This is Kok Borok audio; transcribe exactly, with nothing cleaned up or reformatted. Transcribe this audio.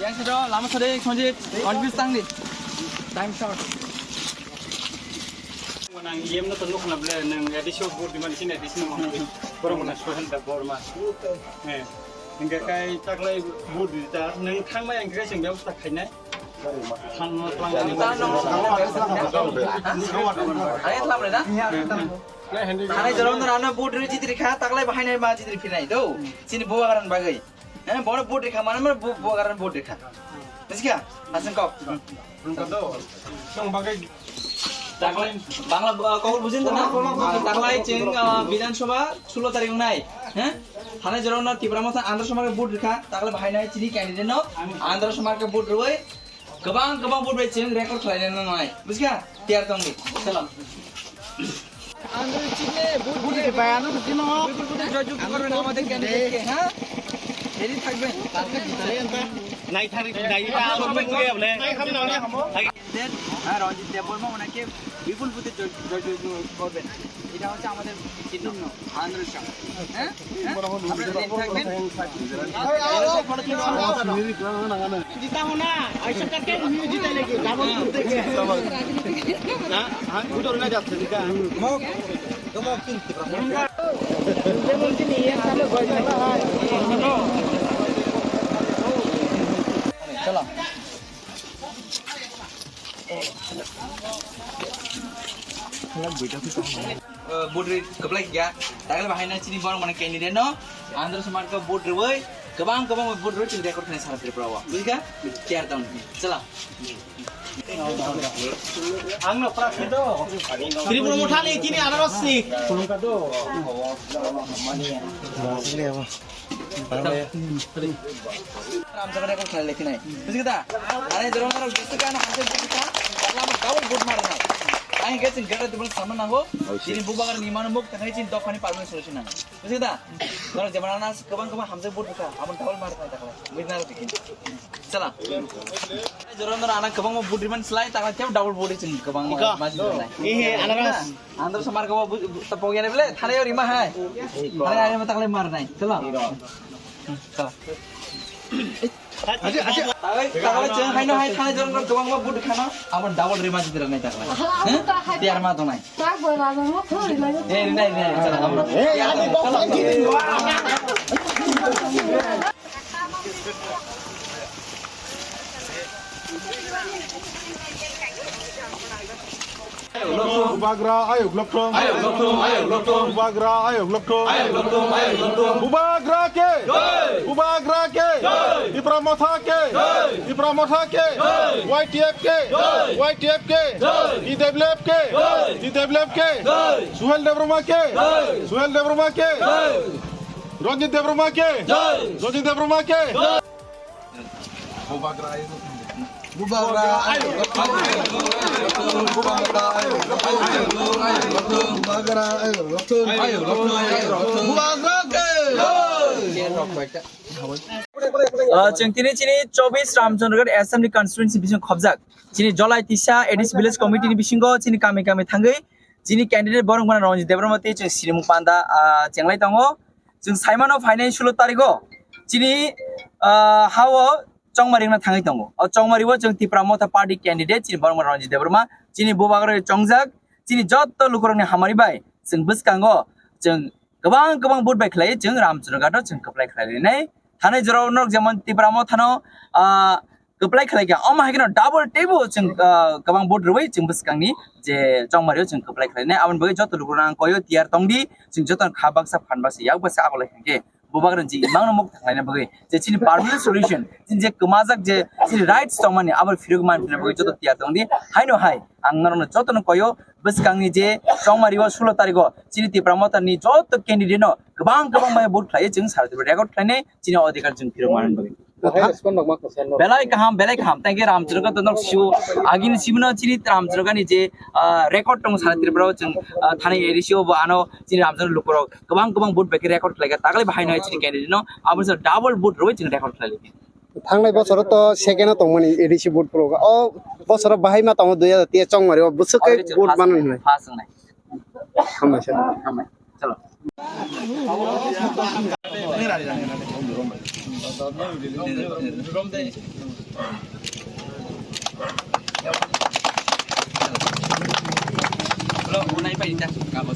Yang sado lama sade Sanjit, confuse tang di. Time short. Nang yem no tanu khna ble nang A D C o vote di mani sini A D C no mo. Borok na sohel da borma. Eh. Hingke kai taklai vote di ta nang thangma yang kre sing byabostha khainai. Thangma tlang. Ani thlam re da. Thani jorom no rana vote ri jitri kha taklai bahai nai ma jitri phinai do. Sini buwa garan bagai. Eh, bono vote rikha, mane, mane, bo, bo garan vote rikha. Bujiga? Asing kok. Nung kado? Nung bagai. Taklai, Bangla, uh, kok bujin to na? Ah, taklai cheng, uh, Bidhan Sabha sulo tarik nai. Eh? Thani jorok no Tipra Motha Andhra Somar ke vote rikha. Taklai bahai nai chini candidate no Andhra Somar ke vote roi. Gabang, gabang vote bai cheng record khlai nai nai. Bujiga? Tiyar tong di. Salam. Vote দিতে পারে, আমি বুঝি না। বিপুল ভোটে জয়যুক্ত করবেন আমাদের ক্যান্ডিডেটকে, হ্যাঁ? রেডি থাকবেন। নাই থাক, নাই, এটা আলো মুখে বলে। হ্যাঁ, রঞ্জিত দেববর্মা ওনাকে বিপুল ভোটে জয়-, জয়যুক্ত করবেন। এটা হচ্ছে আমাদের চিহ্ন, আন্দোলন। হ্যাঁ? হ্যাঁ? আপনারা রেডি থাকবেন। জিতা হো না, আইসা কাকে জিতা লেগে, ডাবল করতে গিয়ে। হ্যাঁ? হ্যাঁ, দুটো রুমে যাচ্ছে, ঠিক আছে? Salam. Eh, vote ri kwplai kya. Tagle bahai na chini borok mane candidate no. Andhra Somaj ka vote rwi. Kwbang kwbang vote rwi chini record khnai sara Tripura o. Bujika? Chair down. Salam. Ang no prapsi do. Tripura Motha ni chini anaros ni. Sulung ka do. Ram jaga record khlai lekhi nai. Bujikha da? Ani dorong dorong jesu ka ano hamse bujikha. Lama double vote mar nai. Ang ke sing gada double sama nango. Sini bubagar ni mano muk tangai chin dok khani permanent solution nang. Bujikha da? Dorong jemana nas kwbang kwbang hamse vote kha. Amon double mar nai takla. Bujna ro bikin. Chala. Dorong dorong ana kwbang vote riman slai takla kya double vote chin kwbang ma ma. Ihe anaras. Andro samar ko bu-, bu-, tapok ya bele, thale yo rima hai. Thale yo rima takle mar nai. Chalo. Chalo. Takle, takle cheng hai no hai thale jong ko tong ma bud khana. Abo double rima jidra nai takle. Tiar ma to nai. Eh, nai, nai, chalo. Eh, ani box lagi. Bubagra ayok lokthong. Ayok lokthong, ayok lokthong. Bubagra ayok lokthong. Ayok lokthong, ayok lokthong. Bubagra ke? Jai! Bubagra ke? Jai! Tipra Motha ke? Jai! Tipra Motha ke? Jai! Y T F ke? Jai! Y T F ke? Jai! T W F ke? Jai! T W F ke? Jai! Suhel Debbarma ke? Jai! Suhel Debbarma ke? Jai! Ranjit Debbarma ke? Jai! Ranjit Debbarma ke? Jai! Bubagra ayo. Bubagra ayo. Bubagra ayo. Bubagra ayo. Bubagra ke. Ah, chwng tini chini chobis Ramchandragarh Assembly Constituency bising khobjak. Chini Jolai Tisa A D C Village Committee ni bisingo chini kami kami thangwi chini candidate borok mano Ranjit Debbarma tei chwng sinimung panda, ah, chenglai tongo. Chwng saimano phainai sulo tarigo chini, ah, hao chongmari wngna thangwi tongo. O chongmari o chwng Tipra Motha Party candidate chini borok Ranjit Debbarma chini bubagra chongjak chini jotto lukurokni hamari bai chwng bwskango chwng kwbang kwbang vote bai khlai chwng Ramchandragarh o chwng kwplai khlai nai. Thanai jorao norok jemon Tipra Motha no, ah, kwplai khlai kha. Omo hai kheno double teibo chwng, ah, kwbang vote rwui chwng bwskangni je chongmario chwng kwplai khlai nai. Aboni bagwi joto lukurok ang koyo tiyar tongdi, chwng joto kha baksa phan baksa yak baksa akolai khe bubagra ji imangno muk thanglaina bagwi je chini permanent solution, chini je kwmajak je chini rights tongmani abo phirok man phina bagwi joto tiyar tongdi. Haino hai ang norokno jotono koyo bwskangni je chongmario sulo tarigo chini Tipra Motha ni joto candidate no kwbang kwbang bai vote khlai chwng sara record khlainai chini odhikar chwng phirok man bagwi. Bahai respond rok ma kwsa no. Belai kaham, belai kaham. Thank you, Ramchandragarh to nok siu. Agini sibino chini Ramchandragarh ni je, ah, record tong sana Tripura o chwng, ah, thani A D C o bo ano chini Ramchandragarh lukurok kwbang kwbang vote bai khe record khlai kha. Taklai bahai no chini candidate no abo se double vote roi chwng record khlai lai. Thangnai bosoro to second o tongmani A D C vote pro. O bosoro bahai ma tongo dui hajar tiya chongmari o bwswk khe vote mano hinwi. First wngnai. Hambai sir. Hambai. Chalo. Hello, unai pai ta. Kamu